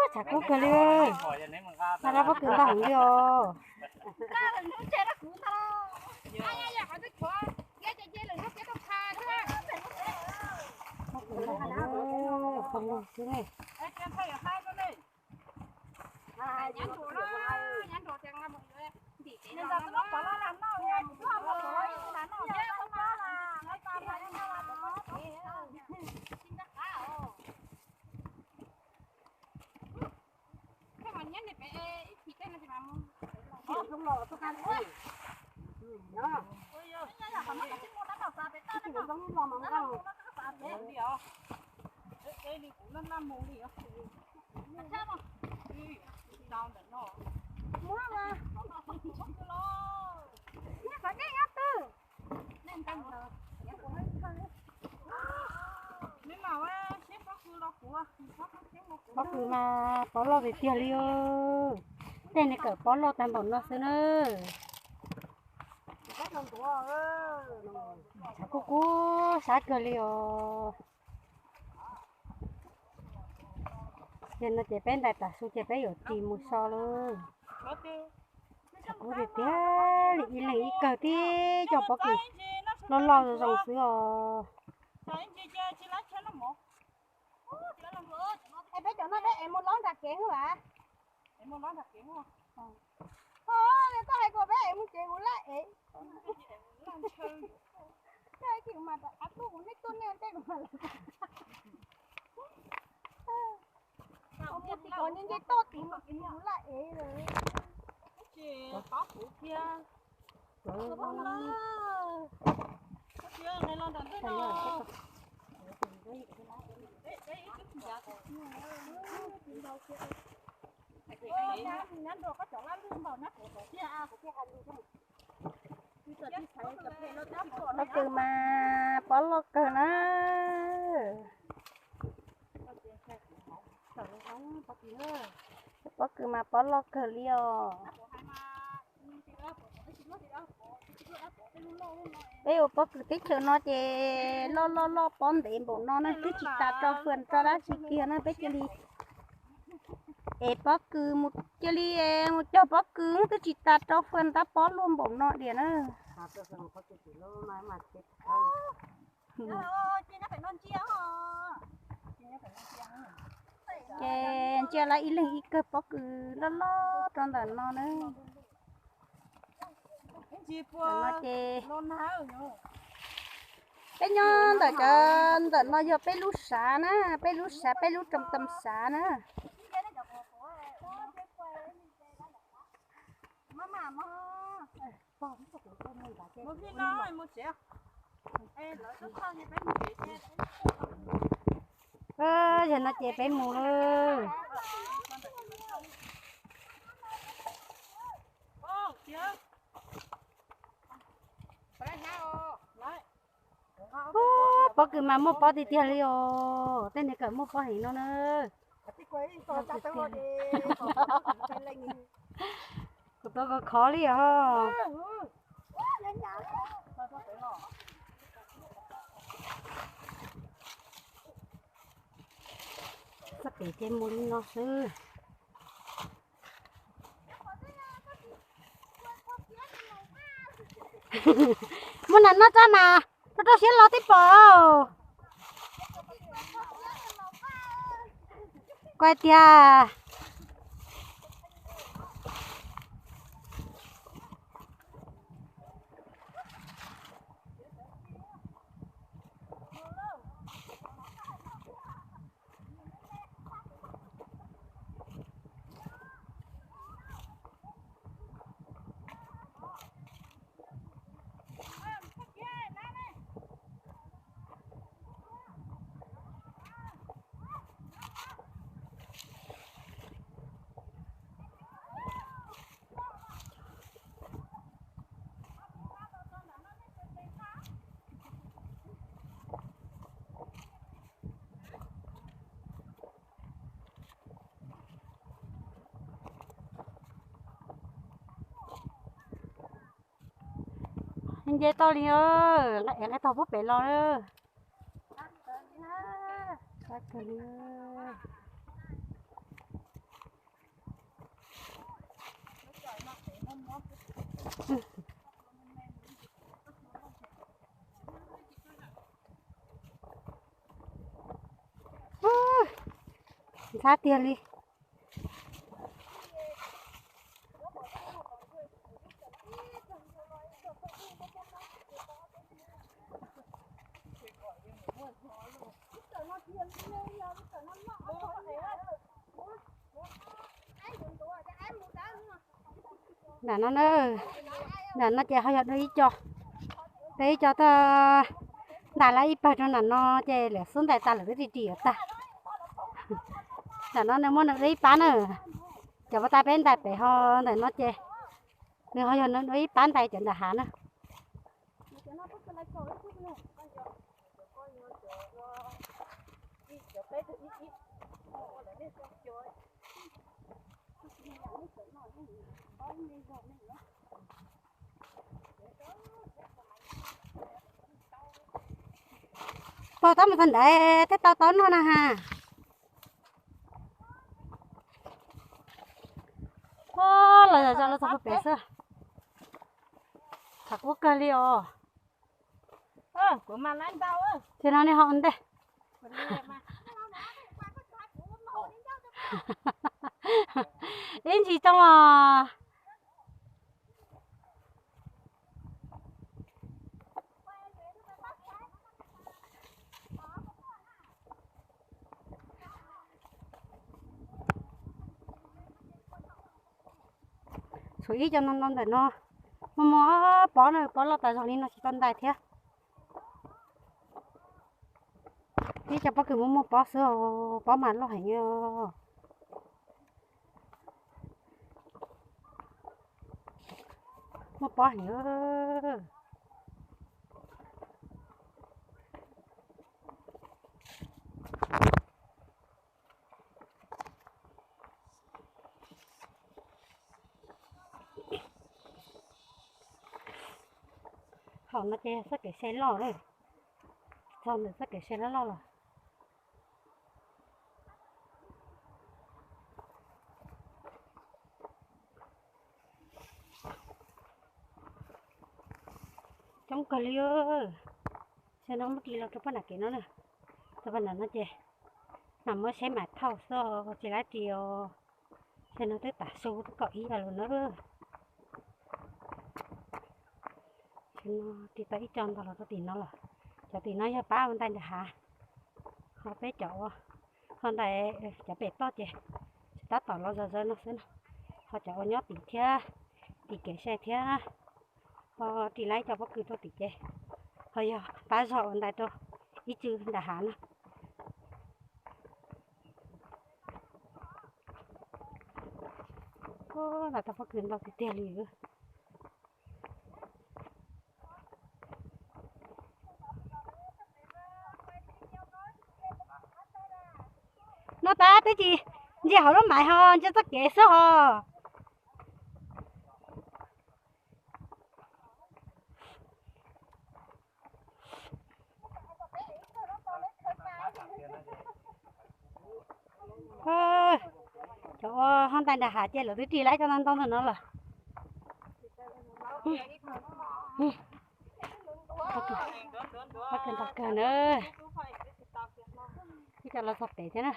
Tshav kub kawg li, noj dab pob kws npau heev li os. Pob kws mas pob loj tiag tiag li os. Tej neeg kawm pob loj tag npaum no xwb na. Tshav kub kub sab kawg li os. Yog no ces peb ntais tav su ces peb yuav ris mus so lawm. Tshav kub tiag tiag li, ib leeg ib kawg tib co pob kws loj loj zoo zoo xwb os. Peb cov no peb ev mus lob nram kev xwb as. Koj hais kom peb ev mus tsev kuv laj ev. Koj hais tias mas rov qab tuaj kuv nej tuaj nej tej kuv mas lawm. Mus tim ko nce nce toj tid mas kuv laj ev lawm. Pob kws mas pob loj kawg na. Pob kws mas pob loj kawg li os. Peb ua pob kws teb chaws no ces loj loj loj pob ntev npaum no na, twb tsis tas rau fwm rau dab tsi kiag na, peb cia li es pob kws mus, cia li mus cog pob kws twb tsis tas rau fwm tab pob luaj npaum no diam na. Ces ntsia lawv ib leeg ib kawg pob kws loj loj rau ntawm no na. Ces peb nyob ntawm cov ntawm no yog peb lub sav na, peb lub sav, peb lub rooj toom sav na. Yog no ces peb mus lawm. Pob kws mas muaj pob tiag tiag li os, tej niag kawm muaj pob heev no na. Kuv tau kov khov li os. Txoj kev ces mus li no xwb. Muaj nas noj tso mas, rau rau siab los tib pom. Kuv hais tias Nce toj li, nqaij tog puag pem los. Ntxhab tiag li. Nram no na, nram no ces ho yog dua ib co, dua ib co tag, ntais lawm ib pawg rau nram no ces lawv xub ntais tas lawm twb ri ri yuav tag. Nram no nws muaj nws dua ib pab na, cov pas tas peb ntais pem ho ntawm no ces nws ho yog nws dua ib pab ntais cov nram hav na. Pog, tau mus txog ntawd thiaj tau taub noj na ha. Los zom zaws los txog puag pem xwb. Tshav kub kawg li os. Ces no nej ho ua ntej. Ib ntsis tso os. Tshuav ib co ntoo ntoo ntawm no, muaj muaj pob na, pob loj tas zog li no tsis tau ntais thiab. Ib co pob kws muaj muaj pob xwb os, pob mas loj heev os. Muaj pob heev. Hom no ces txoj kev sai loj lawm, txog ntawm txoj kev sai loj loj los. Coob kawg li. Xyoo no muab ris los rau poj niam kev no na. Rau poj niam no ces mam muab saib mam thauj xwb tsis laib ris os. Xyoo no twb tav su twb kaum ib os lawm na. Xyoo no ris tau ib co ntau los rau tim no lawm. Cov tim no yog pab ua ntais nram hav, ho peb cov ua, ho ntais cov pem toj ces tab tom los zom zaws no xwb no. Ho cov ua nyob tim thiab, tim kev sai thiab, ho ris laib cov pob kws rau tim ces ho yog pab zog ua ntais rau ib tsw nram hav na. Lam tau pob kws ntau tiag tiag li. Noj tas twb tsis ntsia hauv lub maiv ho ntsia txoj kev xwb hos. Cov ua ho ntais nram hav ces lawv twb ris laib cov ntau ntau ntawm no lawm. Pob kws ntau kawg na. Ib co los txog pem thiab na.